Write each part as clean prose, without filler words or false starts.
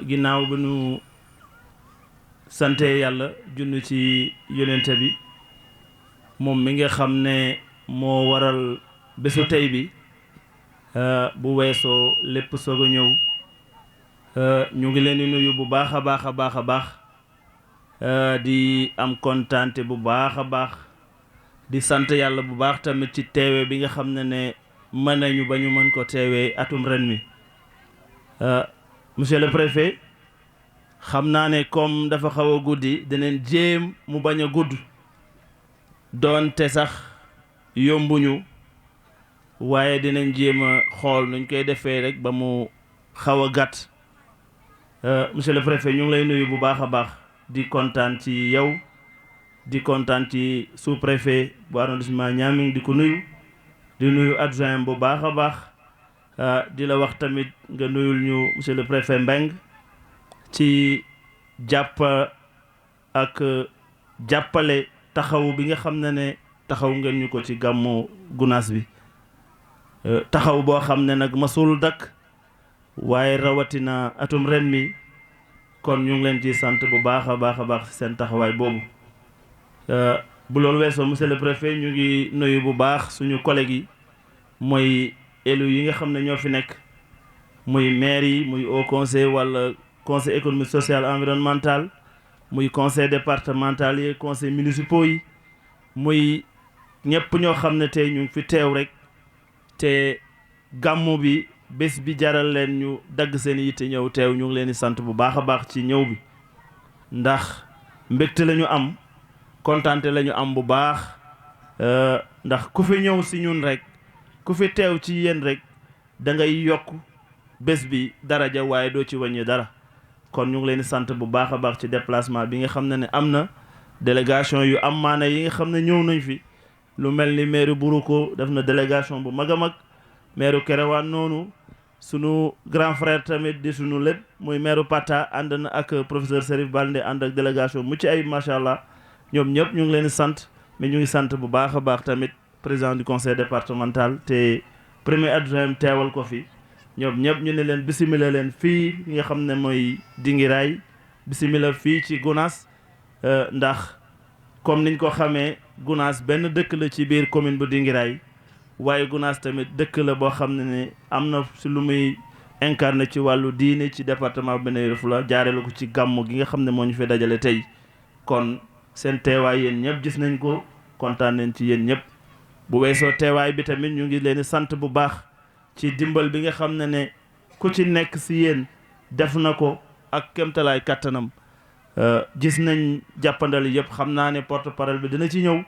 ginnaaw ba nu sante yàlla junn ci yonente bi moom mi nga xam ne moo waral bésu tey bi bu weesoo lépp soog a ñëw ñu ngi leen di nuyu bu baax a baax a baax a baax di am kontaante bu baax a baax di sant yàlla bu baax tamit ci teewe bi nga xam ne mën nañu ba ñu mën ko teewee atum ren mi monsieur le préfet xam naa ne comme dafa xaw a guddi dinañ jéem mu bañ a gudd doonte sax yombuñu waaye dinañ jéem a xool nuñ koy defee rek ba mu xaw a gàtt monsieur le préfet ñu ngi lay nuyu bu baax a baax di kontaan ci yow di kontaan ci sous-préfet bu arrondissement Niamey di ko nuyu di nuyu adjoint bu baax a baax di la wax tamit nga nuyul ñu monsieur le préfet Mbeng ci jàpp ak jàppale taxaw bi nga xam ne taxaw ngeen ñu ko ci gàmmu gounass bi taxaw boo xam ne nag masul dakk waaye rawatina atum ren mi kon ñu ngi leen ci sant bu baax a baax a baax seen taxawaay boobu bu loolu weesoo monsieur le préfet ñu ngi nuyu bu baax suñu collègues yi mooy élus yi nga xam ne ñoo fi nekk muy maire yi muy haut conseil wala conseil économique social environnemental muy conseil départemental yi conseil municipaux yi muy ñëpp ñoo xam ne tey ñu ngi fi teew rek te gàmmu bi bés bi jaral leen ñu dagg seen yitte ñëw teew ñu ngi leen di sant bu baax a baax ci ñëw bi ndax mbégte la ñu am kontaante la ñu am bu baax ndax ku fi ñëw si ñun rek ku fi teew ci yéen rek da ngay yokk bés bi daraja waaye doo ci wàññi dara kon ñu ngi leen di sant bu baax a baax ci déplacement bi nga xam ne am na délégation yu am maana yi nga xam ne ñëw nañ fi lu mel ni maire Buruko def na délégation bu mag a mag maire Kerewaan noonu sunu grand frère tamit di sunu lépp muy maire Pata ànd na ak professeur Serif Balde ànd ak délégation mu ci ay macha allah ñoom ñëpp ñu ngi leen di sant mais ñu ngi sant bu baax a baax tamit président du conseil départemental te premier adjoint teewal ko fi ñoom ñëpp ñu ne leen bisimila leen fii nga xam ne mooy dingeuraye bisimila fii ci gounass ndax comme niñ ko xamee gounass benn dëkk la ci biir commune bu dingeuraye waaye gounass tamit dëkk la boo xam ne am na si lu muy incarné ci wàllu diine ci département bu Benno Yoro jaare la ko ci gàmmu gi nga xam ne moo ñu fi dajale tey kon seen teewaay yéen ñëpp gis nañ ko kontaan nañ ci yéen ñëpp bu weesoo teewaay bi tamit ñu ngi leen di sant bu baax ci dimbal bi nga xam ne ku ci nekk si yéen def na ko ak kemtalaay kàttanam gis nañ jàppandal yëpp xam naa ne porte-parole bi dina ci ñëw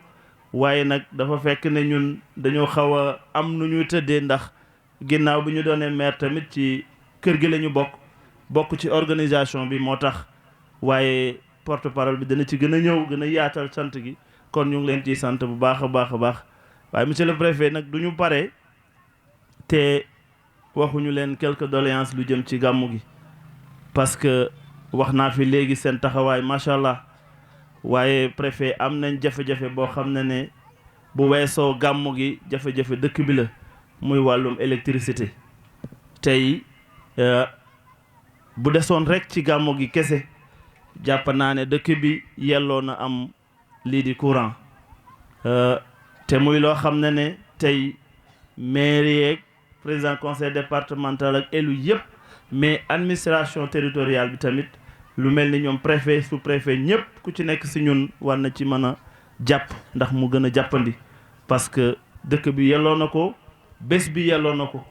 waaye nag dafa fekk ne ñun dañoo xaw a am nu ñuy tëddee ndax ginnaaw bi ñu doonee maire tamit ci kër gi la ñu bokk ci organisation bi moo tax waaye porte-parole bi dana ci gën a ñëw gën a yaatal sant gi kon ñu ngi leen ciy sant bu baax a baax a baax waaye monsieur le préfet nag du ñu pare te waxuñu leen quelques doléances lu jëm ci gàmmu gi parce que wax naa fi léegi seen taxawaay macha allah waaye préfet am nañ jafe-jafe boo xam ne bu weesoo gàmmu gi jafe-jafe dëkk bi la muy wàllum électricité tey bu desoon rek ci gàmmu gi kese jàpp naa ne dëkk bi yelloo na am lii di courant te muy loo xam ne tey maire yeeg président conseil départemental ak élu yëpp mais administration territoriale bi tamit lu mel ni ñoom préfet sous-préfet ñëpp ku ci nekk si ñun war na ci mën a jàpp ndax mu gën a jàppandi parce que dëkk bi yelloo na ko bés bi yelloo na ko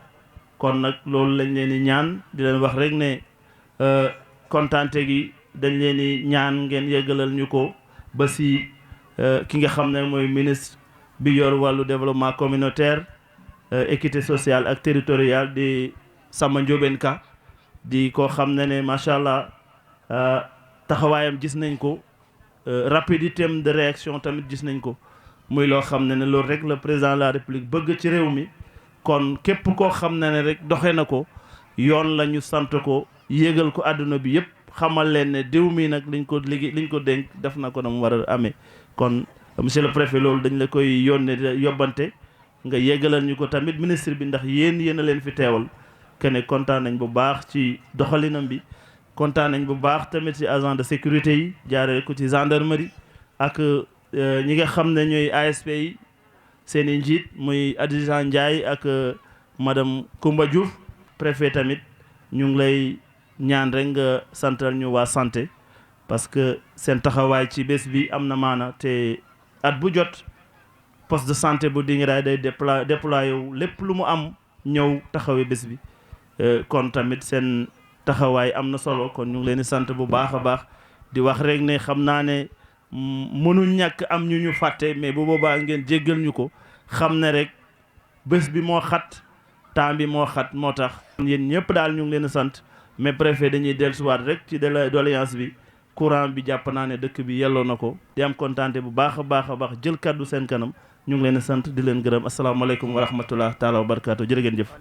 kon nag loolu lañ leen di ñaan di leen wax rek ne kontaante gi dañ leen di ñaan ngeen yeggalal ñu ko ba si ki nga xam ne mooy ministre bi yor wàllu développement communautaire équité sociale ak territoriale di Samba Ndiobène Ka di koo xam ne macha allah taxawaayam gis nañ ko rapidité de réaction tamit gis nañ ko muy loo xam ne loolu rek le président de la république bëgg ci réew mi kon képp koo xam ne rek doxe na ko yoon la ñu sant ko yéegal ko àdduna bi yëpp xamal leen ne diw mi nag liñ ko dénk def na ko na mu war a amee kon monsieur le préfet loolu dañ la koy yónnee yóbbante nga yeggalal ñu ko tamit ministre bi ndax yéen a leen fi teewal kene kontaan nañ bu baax ci doxalinam bi kontaan nañ bu baax tamit ci agent de sécurité yi jaaree ko ci gendarmerie ak ñi nga xam ne ñooy ASP yi seen i njiit muy adjudant Ndiaye ak madame Koumba Diouf préfet tamit ñu ngi lay ñaan rek nga santal ñu waa santé parce que seen taxawaay ci bés bi am na maana te at bu jot poste de santé bu Dinguiraye day déployé wu lépp lu mu am ñëw taxawee bés bi kon tamit seen taxawaay am na solo kon ñu ngi leen di sant bu baax a baax di wax rek ne xam naa ne mënuñ ñàkk am ñu ñu fàtte mais bu boobaa ngeen jéggal ñu ko xam ne rek bés bi moo xat temps bi moo xat moo tax yéen ñëpp daal ñu ngi leen di sant mais préfet dañuy dellusiwaat rek ci doléance bi courant bi jàpp naa ne dëkk bi yelloo na ko di am kontaante bu baax a baax a baax jël kaddu seen kanam ñu ngi leen di sant di leen gërëm asalaamaaleykum wa rahmatullah taala wa barakaatu jërë ngeen jëf